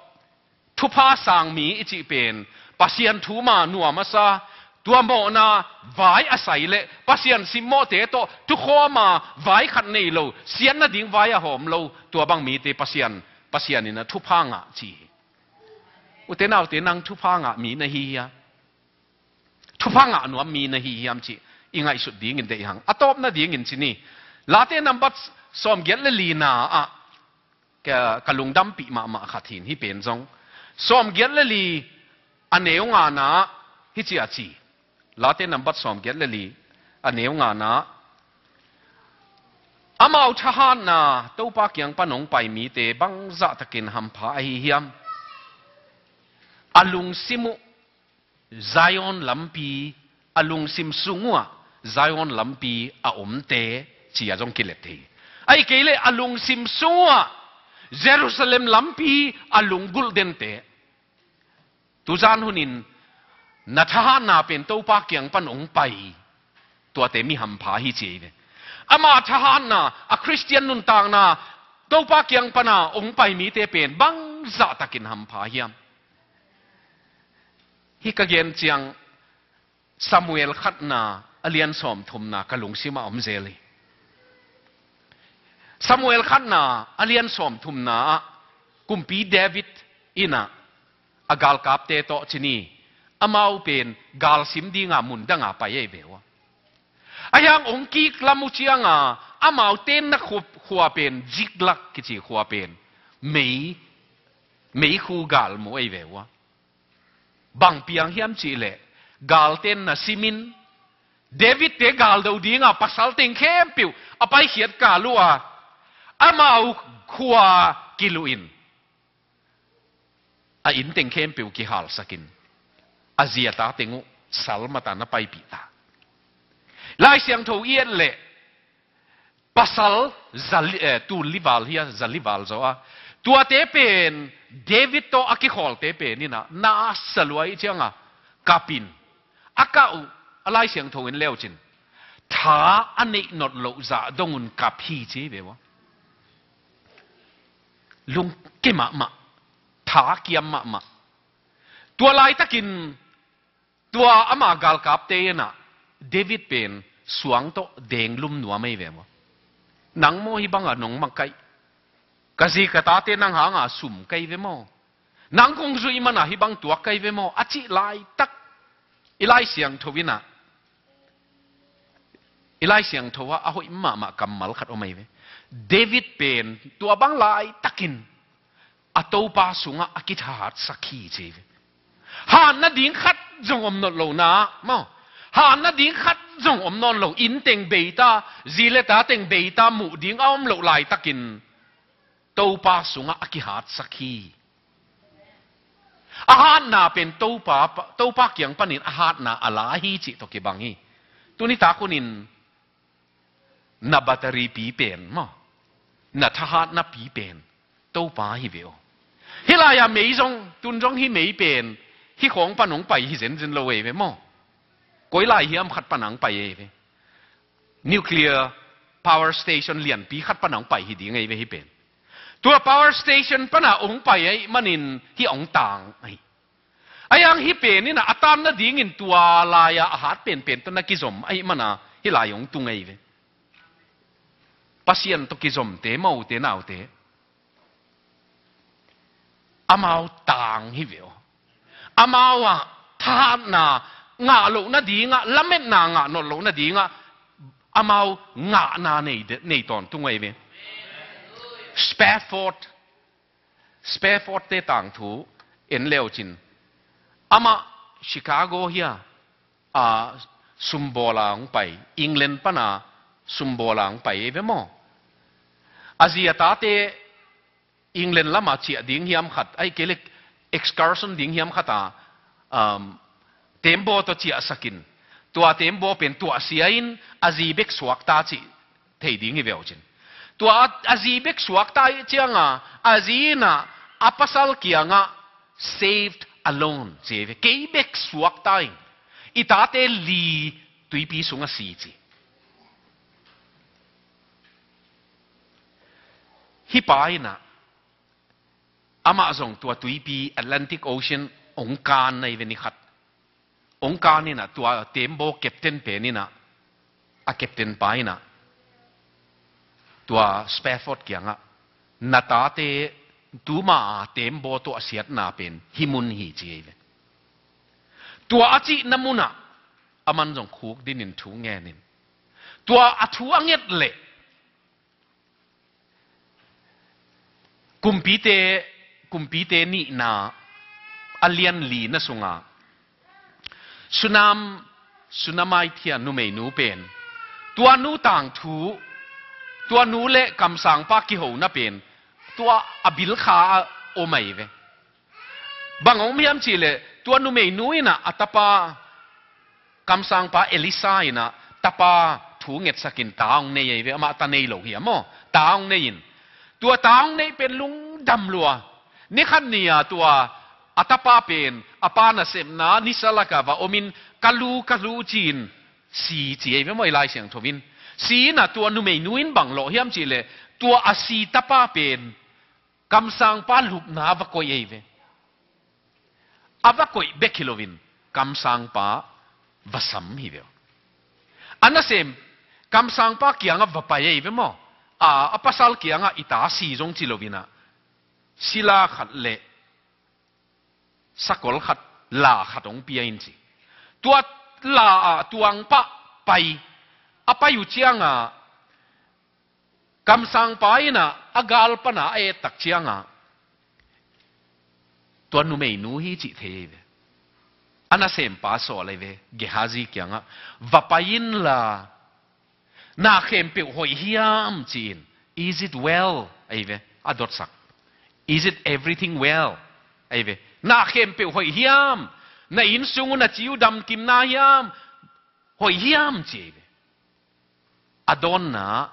thupha sang mi i cih pen, Pasian thu ma nuam a sa, tua mawhna vai a sai leh, Pasian simmawhte tawh, thukhawm a vai khat nei lo, siatna ding vai a hawm lo, tua bang mite Pasian, Pasian in a thupha ngah ci hi. Ute naute, nang thupha ngah mi na hi hiam? Thupha ngah nuam mi na hi hiam cih i ngaihsut dingin deih hang. A tawpna dingin ci ni. Late nambat sawmgiat le lina ah ka, ka lungdampih mahmah khat hi in, hih pen zong. Sawmgiat le li a neu ngana ah hih ci a ci. Late nambat sawmgiat le li a neu ngana ah, amau thahatna Topa kiang pan hong pai mite bangzah takin hampha ahi hiam? A lungsim uh Zion lampi, a lungsim sung uh ah Zion lampi a omte, ci a zong kilet thei. Ahih kei leh a lungsim sung uh ah Jerusalem lampi a lunggulh dente. Tuzan hunin na thahatna pen Topa kiang pan hong pai, tuate mi hampha hi ci hi ve. Ama thahatna, a Khristian nuntakna Topa kiang pana hong pai mite pen bangzah takin hampha hiam? Hih ka gen ciang Samuel khatna a lian sawmthumna ka lungsim ah om zel hi. Samuel khatna a lian sawmthumna ah kumpi David in ah a galkapte tawh ci ni, amau pen galsim dinga mun danga pai ahi ve uh a. A hiang hong kiklam uh cianga amau tenna khua, khua pen Ziklag kici khua pen mei, meikhu galmuh ahi ve uh a. Bang piang hiam cih leh, galten na simin, Davidte galdo dinga pasal teng khempeuh a paikhiat kal uh a, amau khua kiluhin, a inn teng khempeuh kihalsakin, a zi a ta teng uh salmat a na paipih ta. Lai Siangtho i et leh pasal zali, eh, tul li val hi a, zali val zaw a. Tuate pen David tawh a kikhawlte pen in a, na sa lua i ciang a kap in. A kah uh, a Lai Siangtho in le uh cin, tha a neih not loh zah dong un kap hi ci ve ua. Lungke mahmah, tha kiam mahmah. Tua laitakin tua ama galkapte in a, David pen suang tawh denglum nuam ahi ve maw. Nang maw hih bang a nong makaih? Ka zi ka tate nang hang a sum ka hi ve maw? Nang kong zuih man a hih bang tuak ka hi ve maw? A cih laitak i Lai Siangtho in a, i Lai Siangtho ah a hoih mahmah kammal khat om ahi ve. David pen tua bang laitakin a Topa sungah a kithahatsak hi ci ve. Hatna ding khat zong om nawn lo na, maw. Hatna ding khat zong om nawn lo, inn teng bei ta, zi le ta teng bei ta, muh ding a om loh laitakin Topa sungah a kihatsak hi. A hatna pen Topa, Topa kiang panin a hatna a la hi cih tawh kibang hi. Tuni tak hunin na battery pi pen maw, na thahatna pi pen Topa hi ve aw. Hih lai-a mei zong, tun zong hih mei pen hih khawng pan hong pai hi zenzen lo ei ve maw. Koi lai hiam khat pan hong pai ei ve. Nuclear power station lianpi khat pan hong pai hi ding ei ve hih pen. Tua power station pana hong pai ei manin hih hong tang ahi. Ahi hang hih pen in a, a tanna dingin tua lai-a a hat penpen tawh na kizom ahih mana hih lai hong tung ahi ve. Pasian tawh kizomte, mote, naute, amau tang hi ve aw. Amau ah thahatna ngah loh nadingah, lametna ngah nawn loh nadingah amau ngahna nei de, nei tawntung ahi ve. Spafford, Spafford te tangthu en le uh cin. Amah Chicago hi a, a, sumbawl a hong pai. England pana sumbawl a hong pai ei ve maw. A zi a tate England lama ciah ding hiam khat, ahih kei leh excursion ding hiam khat a, um, tembaw tawh ciahsakin. Tua tembaw pen tuahsia in a zi bek suakta cih thei ding hi ve uh cin. Tua a, a zi bek suakta ih cianga, a zi in a, a pasal kiangah, "Saved alone," ci hi ve. "Kei bek suakta ing. I tate li tuipi sungah si," ci. Hih pa in a, amah zong tua tuipi Atlantic Ocean hong kan ahi ve ni khat. Hong kan in a tua tembaw captain pen in a, a captain pa in a, tua Spafford kiangah, "Na tate tuma a tembaw tuahsiatna pen hih mun hi," ci ahi ve. Tua a cihna munah aman zong khukdinin thu ngenin. Tua a thu a nget leh Kumpite, Kumpite nihna a lian lina sunga Sunam, Sunamite hi a numeinu pen, tua nu tangthu, tua nu le kamsangpa kihona pen tua a bilkha a om ahi ve. Bang om hiam cihleh tua numeinu in a, a tapa, kamsangpa Elisa in a, tapa thu ngetsakin ta hong nei ahi ve, amah ta nei lo hi a maw, ta hong nei in. Tua ta hong neih pen lungdam lua. Ni khat ni a tua a tapa pen a pa nasepna nisa laka va omin, "Ka lu, ka lu," ci-in si ci ahi ve maw, i Lai Siangtho in. Si in a tua numeinu in bang lawh hiam cihleh tua a si tapa pen kamsangpa lupna va koih ahi ve. A va koih bek hi loin kamsangpa va sam hi ve. A nasem kamsangpa kiangah va pai ahi ve maw. A, a pasal kiangah, "I ta si zong," ci loin a, sila khat le sakol khat, la khat hong pia in ci. Tua la a tuang pah pai, a pai uh cianga kamsangpa in a, a gal pana a et tak cianga tua numeinu hi cih thei ahi ve. A nasempa sawl ahi ve, Gehazi kiangah, "Va pai inla, na khempeuh hoih hiam?" ci-in. "Is it well?" ahi ve, a dotsak. "Is it everything well?" ahi ve. "Na khempeuh hoih hiam? Na inn sung uh na ci uh damkim na hiam, hoih hiam ci ei ve. A dawnna,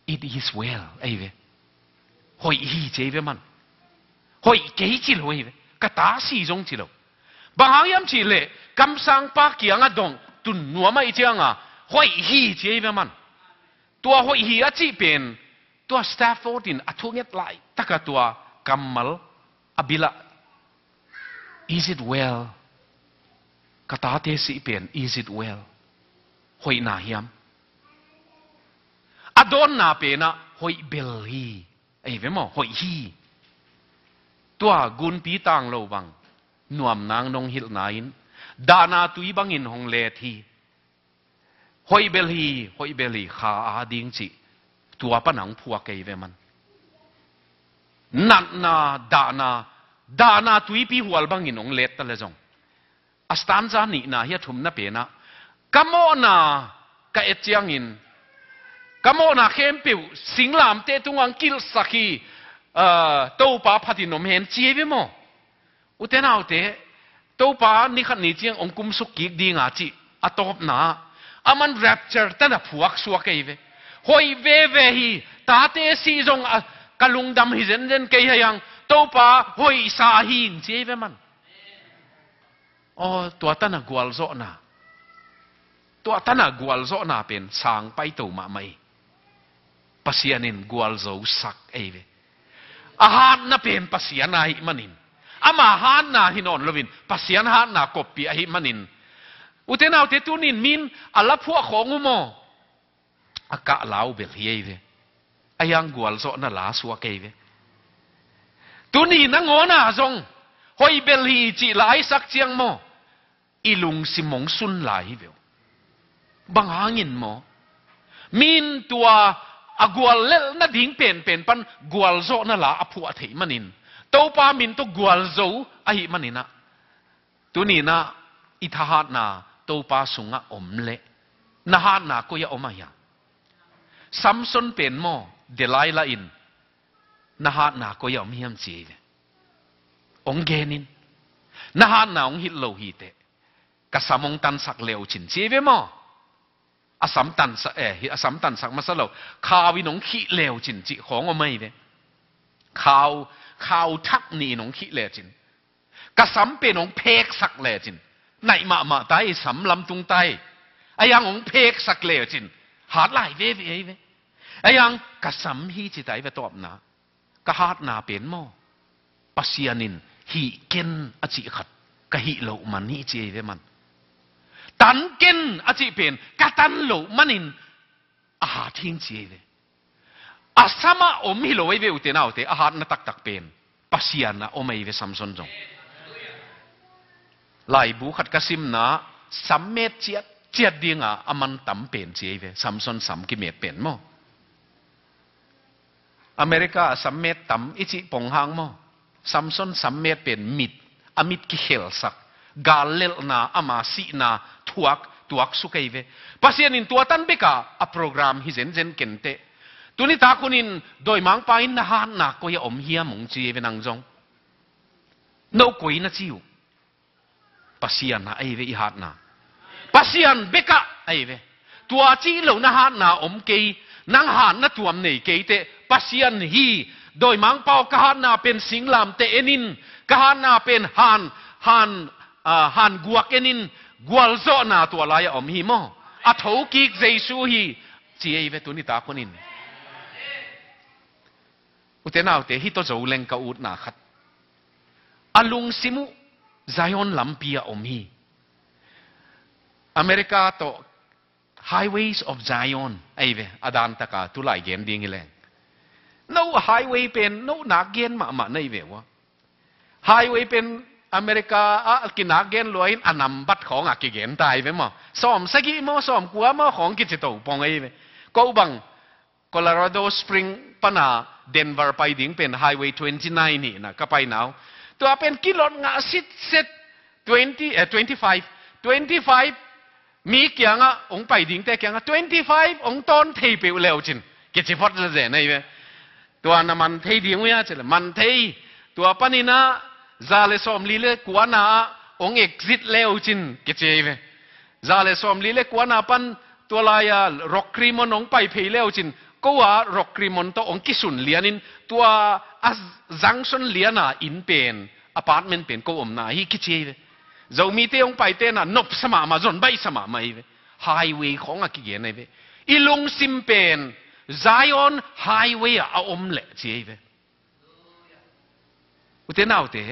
"It is well," ei ve. Hoih hi ci ei ve man. Hoih kei ci lo ei ve. Ka ta si zong ci lo. Bang hang hiam cih leh, kamsangpa kiangah dong tun nuam ahih cianga, hoih hi ci ei ve man. Tua hoih hi a cih pen, tua Stafford in a thunget laitaka tua kammal a bilah, "Is it well?" Ka tate sih pen, "Is it well?" Hoih na hiam? A dawnna penah, "Hoih bel hi." Ei ve maw, hoih hi. Tua gunpi tang lo bang, nuam nang nong hilhna in, dahna tui bangin hong let hi. Hoih bel hi, hoih bel hi, kha a ding cih. Tua pana hong phuak ei ve man. Natna, dahna, dahna tuipi hual bangin hong let ta le zong. A stanza nihna hi a thumna penah, "Ka mawhna ka et ciangin, ka mawhna khempeuh singlamteh tungah hong kilhsak hi, ah, Topa phatin om hen," ci ei ve maw. Ute naute, Topa nikhat ni ciang hong kumsuk kik dinga cih a tawpna, aman rapture tana phuak suak ei ve. Hoih veve hi, tate sih zong a, ka lungdam hi zenzen kei hei ang, Topa hoihsa hi ing ci ei ve man. Aw, tua tana gualzawhna. Tua tana gualzawhna pen sang paito mahmah hi. Pasian in gualzosak ei ve. A hatna pen Pasian ahih manin, ama hatna hi nawn loin Pasian hatna koppih ahih manin, ute naute, tunin min a la phuah khawng uh maw, a kah la uh bel hi ei ve. A hiang gualzawhna la suak ei ve. Tuni nangawna zong hoih bel hi cih laisak ciang maw, i lungsim hong sun lai hi ve uh. Bang hangin maw? Min tua a guallelh nading penpen pan gualzawhna la a phuah theih manin, Topa min tawh gualzo ahih maninah, tuninah i thahatna Topa sungah om leh, na hatna koi-ah om a hia? Samson pen maw, Delilah in, "Na hatna koi-ah om hiam?" ci ei ve. Hong genin, "Na hatna hong hilh lo hi teh, ka sam hong tansak leucin," ci ei ve maw. A sam tansak, eh, hi, a sam tansak masa lo, khau in hong khih leucin cih khawng om ei ve. Khau, khau thak nih in hong khih lecin, ka sam pen hong pheksak lecin, naih mahmah tai, sam lamtung tai, a hiang hong pheksak lecin, hat lai veve ei ve. A hiang ka sam hi ci tai ve tawpna. Ka hatna pen maw, Pasian in hih ken a cih khat ka hih loh man hi ci ei ve man. Tan ken a cih pen ka tan loh manin a hat hing ci ei ve. A samah om hi lo ei ve, ute naute, a hatna taktak pen Pasian ah om ei ve Samson zong. Laibu khat ka simna, sam met ciatciat dinga a man tam pen ci ei ve, Samson sam kimet pen maw. America a sam met tam i cih pong hang maw, Samson sam met pen mit, a mit kikhelsak, gal lelhna, ama sihna thuak, tuaksuk ei ve. Pasian in tua tan beka a program hi zenzen kenteh. Tuni tak hunin dawimangpa in na hatna koi-ah om hiam hong ci ei ve nang zong. No koi na ci uh? Pasian ah ei ve i hatna. Pasian bekah ei ve. Tua cih lo na hatna om kei, nang hatna tuam nei kei teh, Pasian hi, dawimangpa aw, ka hatna pen singlamteh enin, ka hatna pen han, han, ah, han guak enin, gualzawhna tua lai-ah om hi maw. A thokik Jesu hi, ci ei ve tuni tak hunin. Ute naute, hih tawh zo leng ka utna khat. A lungsim uh Zion lampi ah om hi. America tawh Highways of Zion ei ve, a dan taka tulai gen ding hi leng. No highway pen, no nak gen mahmah na hi ve ua. Highway pen America ah kinak gen lua in a nambat khawng a kigen ta ei ve maw. Sawm sagih maw, sawm kua maw khawng kici to pong ei ve. Ko bang Colorado Spring pana Denver pai ding pen Highway twenty nine hi na ka pai nau. Tua pen kilot ngah sitset, twenty, eh, twenty five, twenty five mi kiangah hong pai dingte kiangah twenty five hong tawn thei peuh leucin kici phot zezen ei ve. Tua na man thei ding uh hia ci leh man thei. Tua paninah za le sawmli le kuana ah hong exit leucin kici ei ve. Za le sawmli le kuana pan tua lai-a Rock Creek Mall hong pai phei leucin, ko a Rock Creek Mall tawh hong kisun lianin tua a junction liana inn pen, apartment pen ko omna hi kici ei ve. Zomite hong paite na nopsa mahmah, zon baihsa mahmah ei ve. Highway khawng a kigen ei ve. I lungsim pen Zion Highway ah a om leh ci ei ve. Ute naute,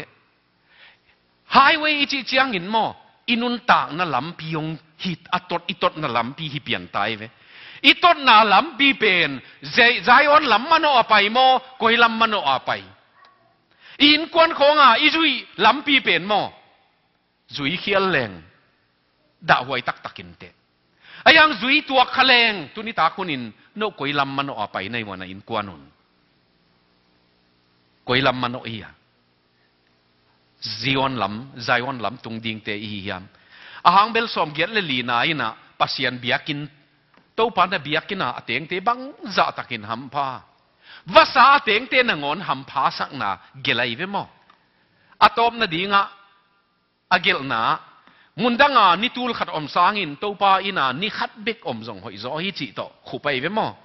highway i cih ciangin maw, i nuntakna lampi hong hi, a tot, i totna lampi hi pian ta ei ve. I totna lampi pen Zi-, Zion lam manawh a pai maw, koi lam manawh a pai? I innkuan khawnga i zuih lampi pen maw, zui khial leng dahhuai taktakin teh. A hiang zui tuak kha leng, tuni tak hunin no koi lam manawh a pai na hi ua, na innkuan un? Koi lam manawh hi a? Zion lam, Zion lam tung dingte i hi hiam? A hang bel sawmgiat le lina inah Pasian biakinn, Topa na biakinn a a tengte bangzah takin hampha. Vasa a tengte nangawn hampha sakna gelh ei ve maw? A tawpna dingah a gelhna, mundanga ni tul khat om sangin Topa inn a ni khat bek om zong hoihzaw hi cih tawh khup ei ve maw?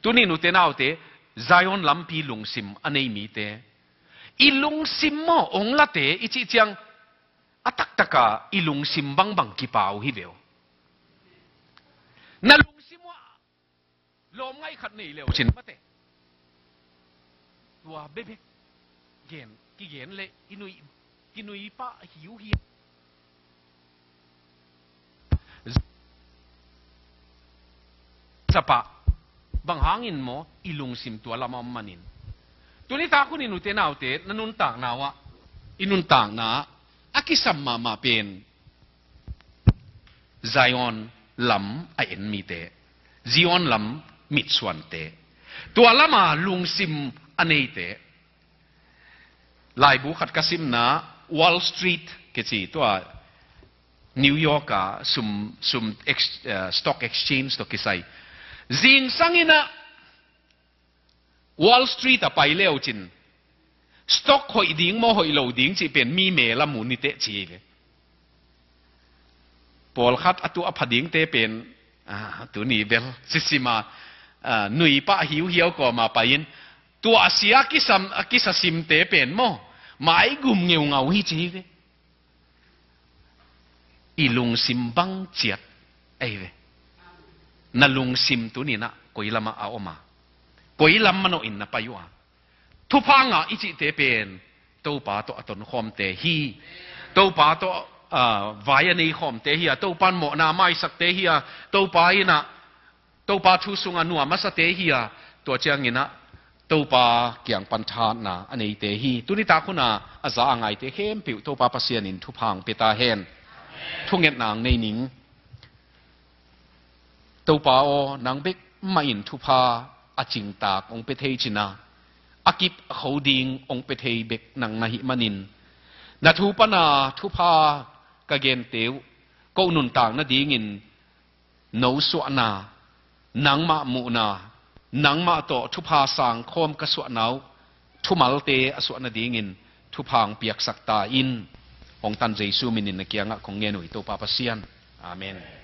Tunin ute naute, Zion lampi lungsim a nei mite, i lungsim maw, hong late i cih ciang, a taktaka i lungsim bangbang kipau hi ve uh. Na lungsim uh ah lawm ngaih khat nei leucin mate, tua bekbek gen, kigen leh i nui, kinui pah hiuhiau. Sapa, bang hangin maw, i lungsim tua lamah om manin. Tuni tak hunin ute naute, na nuntakna uh ah, i nuntakna ah a kisam mahmah pen Zion lam a en mite, Zion lam mitsuante, tua lama lungsim a neite. Laibu khat ka simna, Wall Street kici, tua New York a sum, sum ex-, eh, stock exchange tawh kisai. Zingsang inah Wall Street a pai leucin, stock hoih ding maw, hoih lo ding cih pen mi mel a mu ni teh ci ei ve. Pawlkhat a tuah pha dingte pen, ah, tuni bel sisima, ah, nui pah hiuhiau kawma pai-in, tuah sia kisam, a kisasimte pen maw, maigum ngeungau hi ci ei ve. I lungsim bang ciat ei ve. Na lungsim tuninah koi lamah a om a? Koi lam manawh in na pai uh a? Thupha ngah i cihte pen Topa tawh a tonkhawmte hi. Topa tawh, ah, vai a neikhawmte hi a, Topa in mawhna maisakte hi a, Topa inah, Topa thu sungah nuam a sate hi a, tua cianginah Topa kiang pan thahatna a neite hi. Tuni tak huna a za a ngaite khempeuh Topa Pasian in thupha hong pia ta hen. Thungetna hong nei ning. Topa aw, nang bek mah in thupha a cingtak hong pia thei cin a, a kip a kho ding hong pia thei bek nang na hih manin, na thu pana thupha ka gente uh, ko nuntak nadingin no suahna, nangmah muhna, nangmah tawh thupha sangkhawm ka suahna uh, thumalte a suah nadingin thupha hong piaksak ta in. Hong tan Jesu minin na kiangah kong ngen uh hi, Topa Pasian. Amen.